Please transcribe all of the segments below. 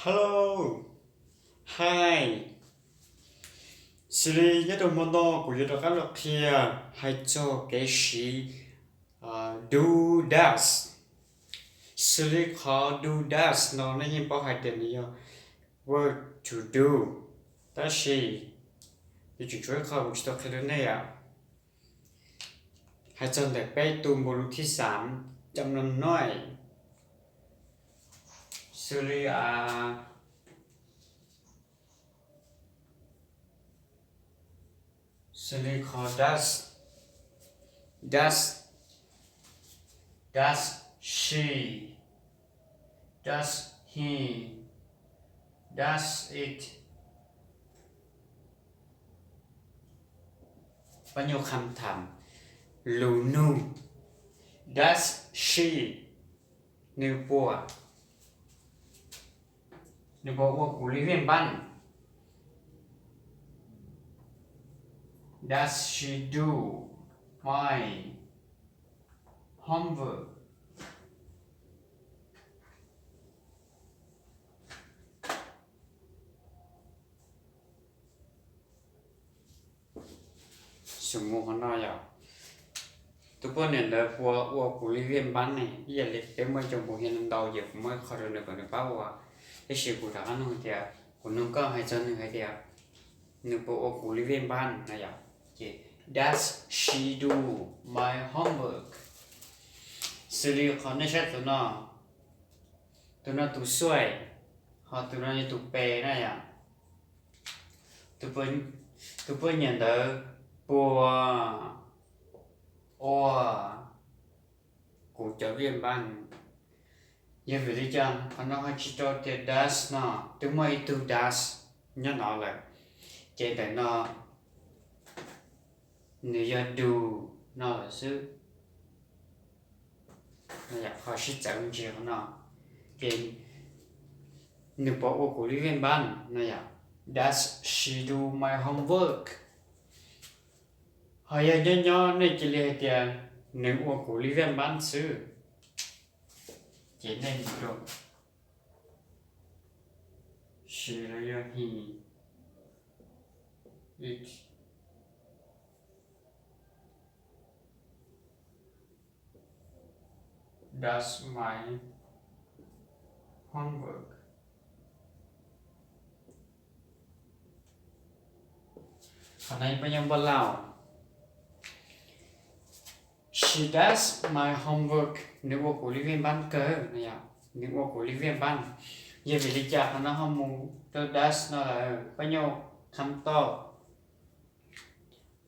Hello, hi. Xws li nyob rau hmo no kuv yuav rov qab los qhia hais txog kev siv do, does. Xws li qhov do, does no nej yeej paub hais tias nws yog verb to do, tab sis yuav tsum tshuav ib qho kuv tsis tau qhia rau nej yom. Hais txog ntawm peb tus npaus lus thib xav, cov no no, xws li xws li qhov does, does, does she, does he, does it, pab nyuj kham tham, lus nug, does she, nws puas, nws puas ua kuv li vej npab? Does she do my homework? Xws mus qhov no yom, tus poj niam ntawd puas ua kuv li vej npab ne? Ib yam li peb muaj cov npus hias ntau ces kuv muab qhov rau nws kom nws pab ua, tab sis kuv rov qab nug tias, kuv nug koj hais txog nws hais tias nws puas ua kuv li vej npab no yom. Ces does she do my homework? Xws li qhov nej saib tus no, tus no tus xuaj, ho tus no yog tus pe na yom. Tus poj niam ntawd puas ua kuv cov vej npab? Yog vim li cas qhov no ho tsis rau tias does no? Twb muaj ib tug does nyob no lawm, ces ntawm no nws yog do no lawm xwb. Ho sib txawv ntsis qhov no, ces nws puas ua kuv li vej npab no yom? Does she do my homework? Ho yog nyob nyob nej cia li hais tias nws ua kuv li vej npab xwb, ces nej mus rau she los yog he, it does my homework. Qhov no pab nyuj npaj lauj. She does my homework, nws ua kuv li vej npab kawg no yom, nws ua kuv li vej npab. Yog vim li cas qhov no ho mus rau does no lawm? Pab nyuj kham tau,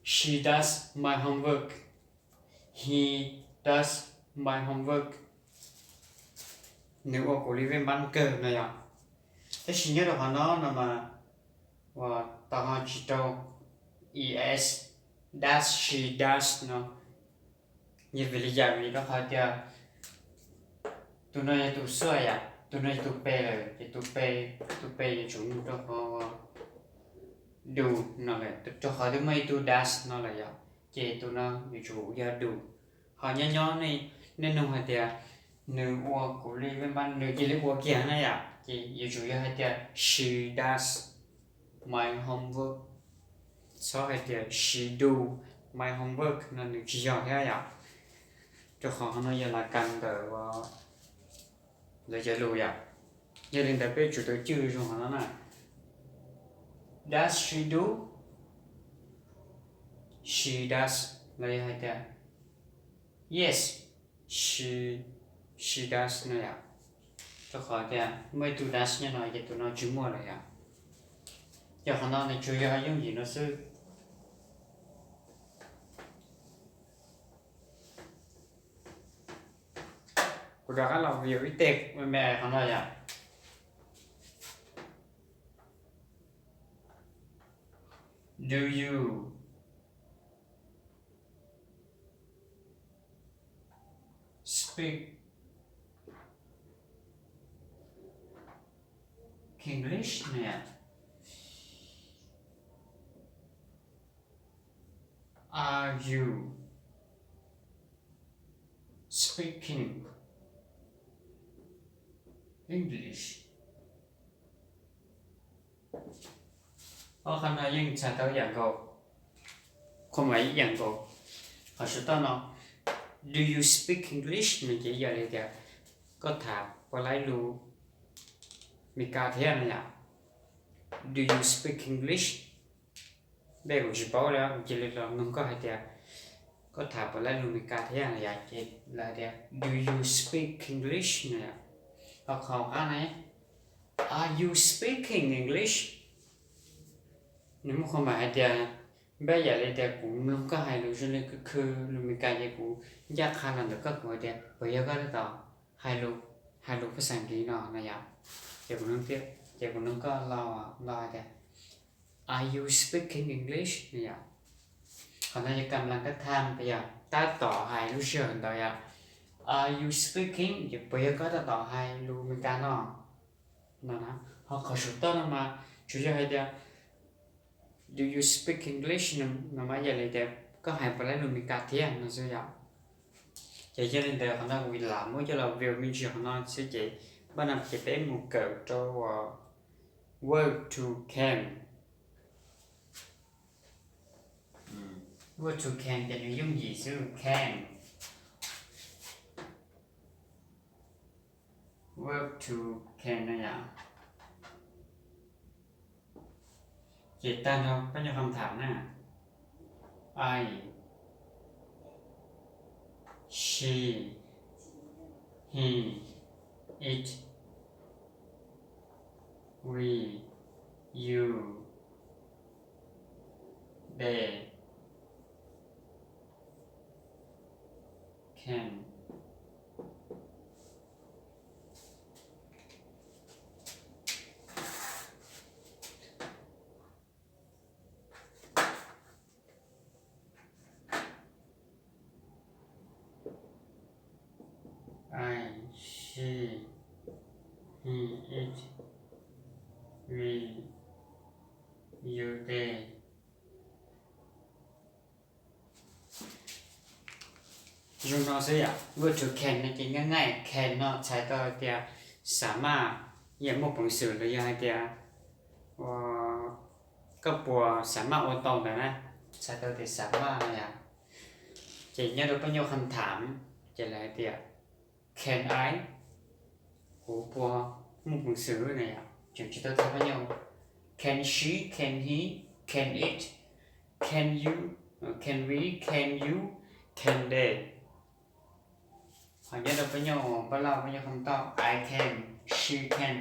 she does my homework, he does my homework, nws ua kuv li vej npab kawg no yom. Tab sis nyob rau qhov no no mas uas tau ho tsis rau es, does she does no. Yog vim li cas? Vim rau qhov tias tus no yog tus xuaj yom, tus no yog tus pe lawm, ces tus pe, tus pe yuav tsum mus rau qhov do no lawm, rau qhov twb muaj ib tug does no lawm yom, ces tus no yuav tsum yog do. Ho nyob nyob nej nug hais tias nws ua kuv li vej npab, nws cia li ua kiag na yom, ces yuav tsum yog hais tias she does my homework, txhob hais tias she do my homework no nws tsis yog thiab yom. Rau qhov qhov no yog las kas ntawm lawv cov lus yom. Yog li ntawd peb tsum tau cwj zoo qhov no na. Does she do? She does. Los yog hais tias yes, she, she does no yom. Rau qhov tias muaj ib tug does nyob no ces tus no tsis muaj lawm yom. Yog qhov no nws tsuas yog yooj yim no xwb. Kuv rov qab los view ib teg me me qhov no yom. Do you speak English? Are you speaking English? Ob qhov no yeej txhais tau ib yam nkaus, qhua mas ib yam nkaus. Qhov saum toj no, do you speak English no ces yog li tias koj tham puas laib lus Meskas thiab no yom. Do you speak English? Ntej kuv tsis paub li, kuv cia li los nug koj hais tias koj tham puas laib lus Meskas thiab no yom, ces lawv hais tias do you speak English no yom. Ho qhov qab no, are you speaking English? Nws muaj qhua mas hais tias, npaj yam li tias kuv mloog koj hais lus zoo li khw khw lus Meskas ces kuv ncaj qha los ntawm koj, kuv hais tias puas yog koj tab tom hais lus, hais lus phas xas Kiv no no yom. Ces kuv nug, ces kuv nug koj los, los hais tias are you speaking English no yom. Qhov no yog kam las kab tham, yog tab tom hais lub sij hawm ntawd yom. Are you speaking? Ces puas yog koj tab tom hais lus Meskas no no na. Ho qhov saum toj no mas tsuas yog hais tias do you speak English no mas yog li tias koj hais puas laib lus Meskas thiab no xwb yom. Ces yog li ntawd qhov no kuv lam muab coj los view me ntsis qhov no xwb ces npaj no ces peb mus kawm rau verb to can. Verb to can ces nws yooj yim xwb, can. Verb to can no yom. Ces tag nrho pab nyuag qhov tham na, I, she, he, it, we, you, they, can. I, she, he, it, we, you, they. Zoo no xwb yom, verb to can no ces nyaj nyaj, can no txhais tau tias xam maj, yam muaj peev xwm los yog hais tias koj puas xam maj ua tau ntawd na, txhais tau tias xam maj no yom. Ces nyob rau pab nyuag qhov tham, ces lawv hais tias can I, kuv puas muaj peev xwm na yom, tseem tsis tau txhais pab nyuag. Can she, can he, can it, can you, can we, can you, can they. Ho nyob rau pab nyuag pab laj pab nyuag qhov tau, I can, she can,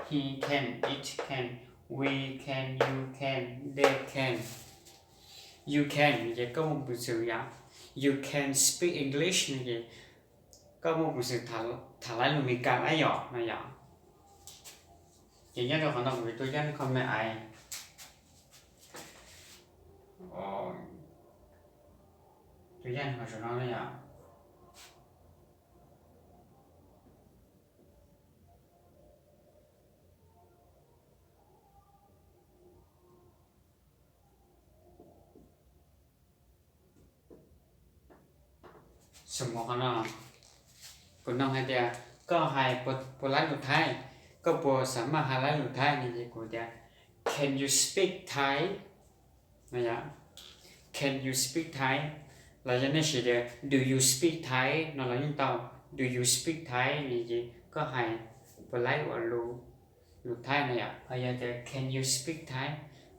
he can, it can, we can, you can, they can. You can ces koj muaj peev xwm yom. You can speak English no ces koj muaj peev xwm tham laib lus Meskas lawm yom no yom. Ces nyob rau qhov no kuv tus yaj comment ai, tus yaj no saum no yom. Xws li qhov no, kuv nug hais tias koj hais puas laib lus Thaib, koj puas xam maj hais laib lus Thaib no ces kuv tias can you speak Thai no yom. Can you speak Thai? Los yog nej siv tias do you speak Thai no los yeej tau. Do you speak Thai no ces koj hais puas laib ua lus, lus Thaib no yom. Ho yog tias can you speak Thai,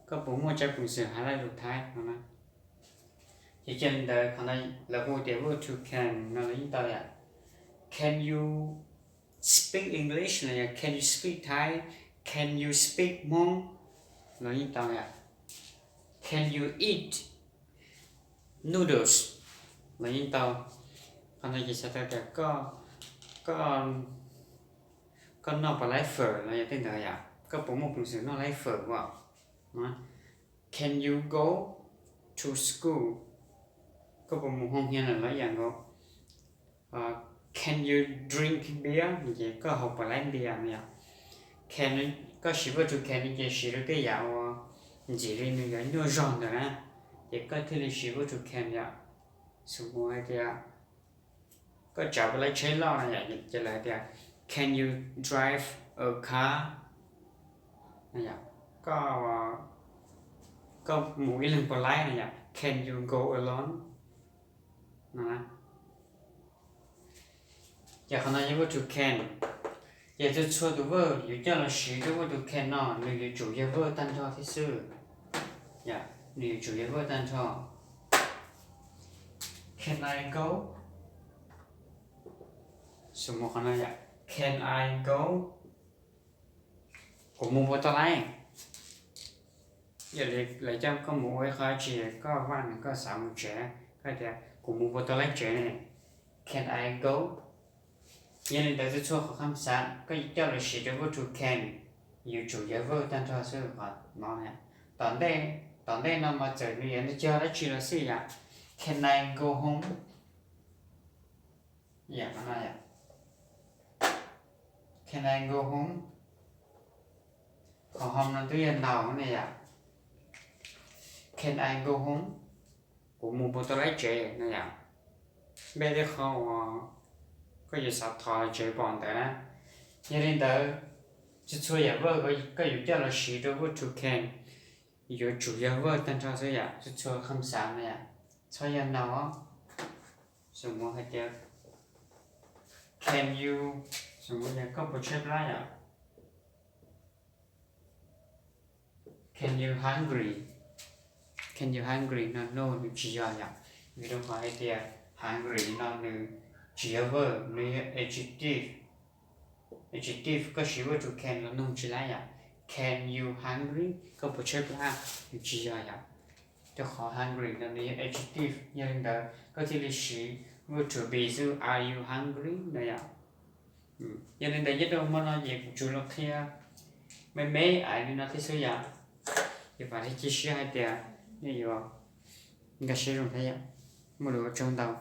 koj puas muaj tsab peev xwm hais laib lus Thaib no na. Ces cia li ntawd qhov no lawv hu tias verb to can no los yeej tau yom. Can you speak English no yom, can you speak Thai, can you speak Hmoob los yeej tau yom. Can you eat noodles los yeej tau. Qhov no ces txhais tau tias koj, koj noj puas laib fawm los yog tej ntawd yom, koj puas muaj peev xwm noj laib fawm as. Can you go to school? Koj puas mus hoo hias lawm los yam nkaus. Can you drink beer? Ces koj haus puas laib npias no yom. Can, koj siv verb to can no ces siv rau tej yam uas ntxim li nws yuav nyuaj zog ntawd na, ces koj thiaj li siv verb to can yom. Xws li hais tias koj tsav puas laib tsheb loj no yom, ces lawv hais tias can you drive a car? No yom. koj, koj mus ib leeg puas laib no yom, can you go alone? No na. Ces qhov no yog verb to can. Ces txhua txhua tus verb yuav coj los siv rau verb to can no nws yuav tsum yog verb tag nrho thiab xwb. Yom, nws yuav tsum yog verb tag nrho. Can I go? Xws mus qhov no yom, can I go? Kuv mus puas tau laib? Yog li lawv coj koj mus ua ib qho dab tsi koj vaj nws koj xav mus tsev, koj tias kuv mus puas tau laib tsev ne? Can I go? Yog li ntawd txhua txhua qhov kham xav koj yuav coj los siv rau verb to can, yuav tsum yog verb tag nrho xwb qhov no. Tom ntej, tom ntej no mas txawm nws yuav nws cog dab tsi los xij yom, can I go home? Yam no yom, can I go home? Qhov home no twb yog no ne yom, can I go home? Kuv mus puas tau laib tsev no yom, npaj tej qhov uas koj yuav xav thov los tsev pom ntawd na. Yog li ntawd txhua txhua yam verb koj yuav coj los siv rau verb to can yuav tsum yog verb tag nrho xwb yom, txhua txhua kham xav no yom. Txhob yog no. Xws mus hais tias, can you, xws mus tias koj puas tshaib plab yom? Can you hungry? Can you hungry no no nws tsis yog yom, vim rau qhov hais tias hungry no nws tsis yog verb, nws yog adjective. Adjective koj siv verb to can los nug tsis laib yom. Can you hungry? Koj puas tshaib plab? Nws tsis yog yom. Rau qhov hungry no nws yog adjective, yog li ntawd koj thiaj li siv verb to be xwb, are you hungry no yom. Yog li ntawd nyob rau hmo no ces kuv tsuas los qhia me me ais li no thiab xwb yom. Ces vam thiab cia siab hais tias nej yuav nkag siab zoo thiab yom. Muaj lus ua tsaug ntau.